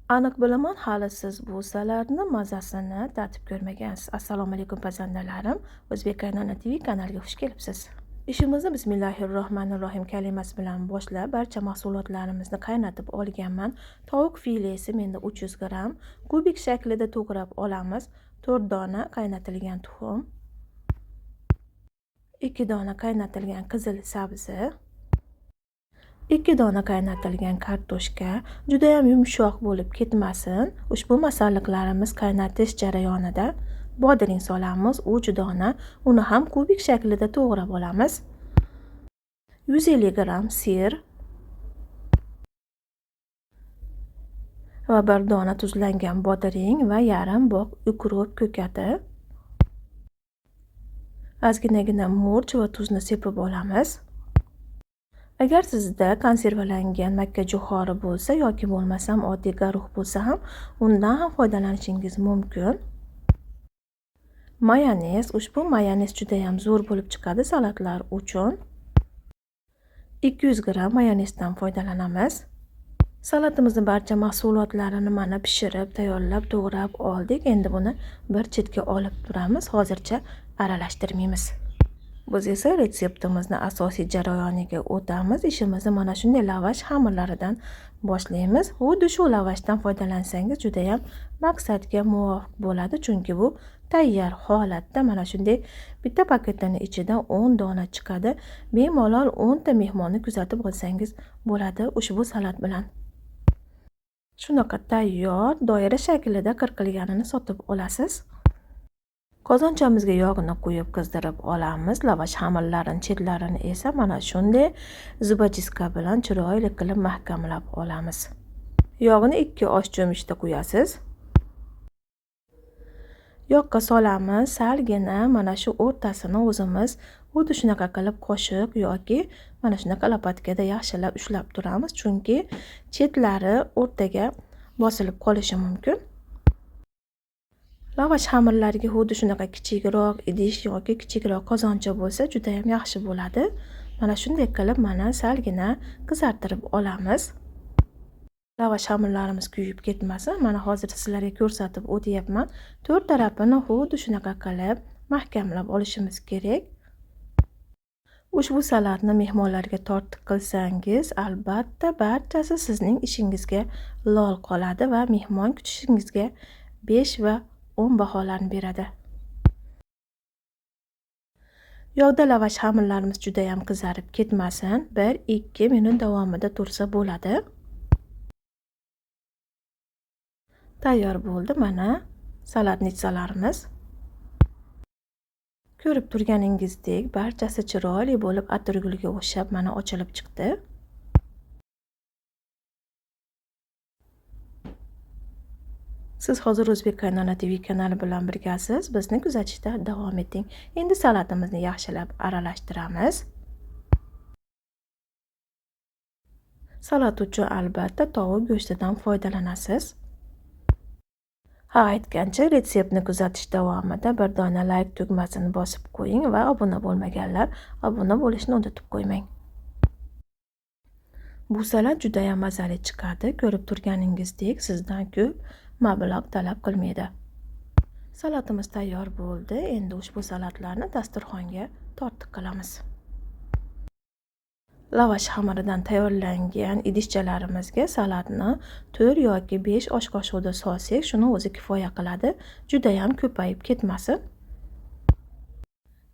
Aniq bilaman, hali siz bu salatni mazasini tatib ko'rmagansiz. Assalomu alaykum pazandalarim. O'zbek qaynona TV kanaliga xush kelibsiz. Ishimizni Bismillahirrohmanirrohim kalimasi bilan boshlab, barcha mahsulotlarimizni qaynatib olganman. Tovuq filesi menda 300 gramm, kubik shaklida to'g'rab olamiz. 4 dona qaynatilgan tuxum, 2 dona qaynatilgan qizil sabzi, 2 dona qaynatilgan kartoshka. Juda ham yumshoq bo'lib ketmasin. Ushbu masalliqlarimiz qaynatish jarayonida bodring solamiz, 3 dona, uni ham kubik shaklida to'g'rab olamiz. 150 gramm sir va 1 dona tuzlangan bodring va yarim bog' ukrop ko'kati. Ozginagina murch va tuzni sepib olamiz. Agar sizda konservalangan makka jo'xori bo'lsa yoki bo'lmasam oddiy garuh bo'lsa ham undan ham foydalanishingiz mumkin. Mayonez, ushbu mayonez juda ham zo'r bo'lib chiqadi salatlar uchun. 200 gramm mayonezdan foydalanamiz. Salatimizni barcha mahsulotlarini mana pishirib, tayyorlab, to'g'rab oldik. Endi buni bir chetga olib turamiz. Hozircha aralashtirmaymiz. Biz esa retseptimizni asosiy jarayoniga o'tamiz. Ishimizni mana shunday lavash xamirlaridan boshlaymiz. Xuddi shu lavashdan foydalansangiz juda ham maqsadga muvofiq bo'ladi, chunki bu tayyor holatda mana shunday bitta paketning ichidan 10 dona chiqadi. Bemalol 10 ta mehmonni kuzatib olsangiz bo'ladi ushbu salat bilan. Shunaqa tayyor doira shaklida qirqilganini sotib olasiz. Qozonchamizga yog'ni quyib qizdirib olamiz. Lavash xamirlarini chetlarini esa mana shunday zubachiska bilan chiroyli qilib mahkamlab olamiz. Yog'ni 2 osh cho'michta quyasiz. Yoqqa solamiz, salgina mana shu o'rtasini o'zimiz xuddi shunaqa qilib qoshiq yoki mana shunaqa lopatkada yaxshilab ushlab turamiz, chunki chetlari o'rtaga bosilib qolishi mumkin. Lavash xamirlariga xuddi shunaqa kichikroq idish yoki kichikroq qozoncha bo'lsa juda ham yaxshi bo'ladi. Mana shunday qilib mana salgina qizartirib olamiz. Lavash xamirlarimiz kuyib ketmasin. Mana hozir sizlarga ko'rsatib o'tyapman. To'rt tarafini xuddi shunaqa qilib mahkamlab olishimiz kerak. Ushbu salatni mehmonlarga tortiq qilsangiz, albatta barchasi sizning ishingizga lol qoladi va mehmon kutishingizga 5 va 10 baholarni beradi. Yog'da lavash xamirlarimiz juda ham qizarib ketmasin. 1-2 minut davomida tursa bo'ladi. Tayyor bo'ldi mana salatnitsalarimiz. Ko'rib turganingizdek barchasi chiroyli bo'lib atirgulga o'xshab mana ochilib chiqdi. Siz hozir O'zbek qaynona TV kanali bilan birgasiz. Bizni kuzatishda davom eting. Endi salatimizni yaxshilab aralashtiramiz. Salat uchun albatta tovuq go'shtidan foydalanasiz. Ha, aytgancha retseptni kuzatish davomida bir dona like tugmasini bosib qo'ying va obuna bo'lmaganlar obuna bo'lishni unutib qo'ymang. Bu salat juda ham mazali chiqadi. Ko'rib turganingizdek sizdan ko'p mablag' talab qilmaydi. Salatimiz tayyor bo'ldi. Endi ushbu salatlarni dasturxonga tortiq qilamiz. Lavash xamiridan tayyorlangan idishchalarimizga salatni 4 yoki 5 osh qoshiqda solsak, shuni o'zi kifoya qiladi. Juda ham ko'payib ketmasin.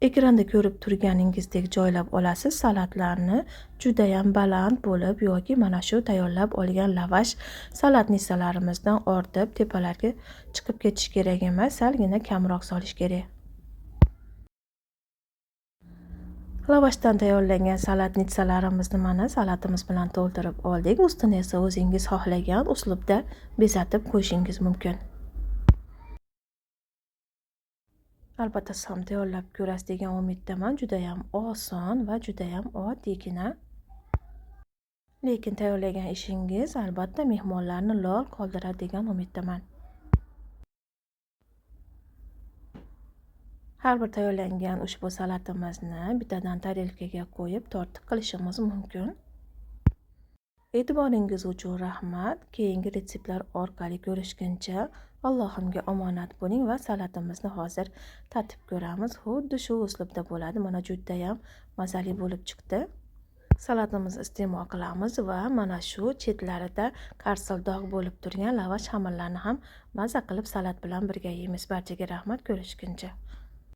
Ekranda ko'rib turganingizdek joylab olasiz salatlarni. Juda ham baland bo'lib yoki mana shu tayyorlab olgan lavash salatnisalarimizdan ortib tepalarga chiqib ketish kerak emas, salgina kamroq solish kerak. Lavashdan tayyorlangan salatnitsalarimizni mana salatimiz bilan to'ldirib oldik. Ustini esa o'zingiz xohlagan uslubda bezatib qo'yishingiz mumkin. Albatta siz ham tayyorlab ko'rasiz degan umiddaman. Juda ham oson va juda ham oddiygina. Lekin tayyorlagan ishingiz albatta mehmonlarni lol qoldiradi degan umiddaman. Har bir tayyorlangan ushbu salatimizni bittadan tarelkaga qo'yib tortiq qilishimiz mumkin. E'tiboringiz uchun rahmat. Keyingi retseptlar orqali ko'rishguncha Allohimga omonat bo'ling va salatimizni hozir tatib ko'ramiz. Xuddi shu uslubda bo'ladi. Mana judayam mazali bo'lib chiqdi. Salatimizni iste'mol qilamiz va mana shu chetlarida qarsildoq bo'lib turgan lavash xamirlarni ham maza qilib salat bilan birga yeymiz. Barchaga rahmat, ko'rishguncha.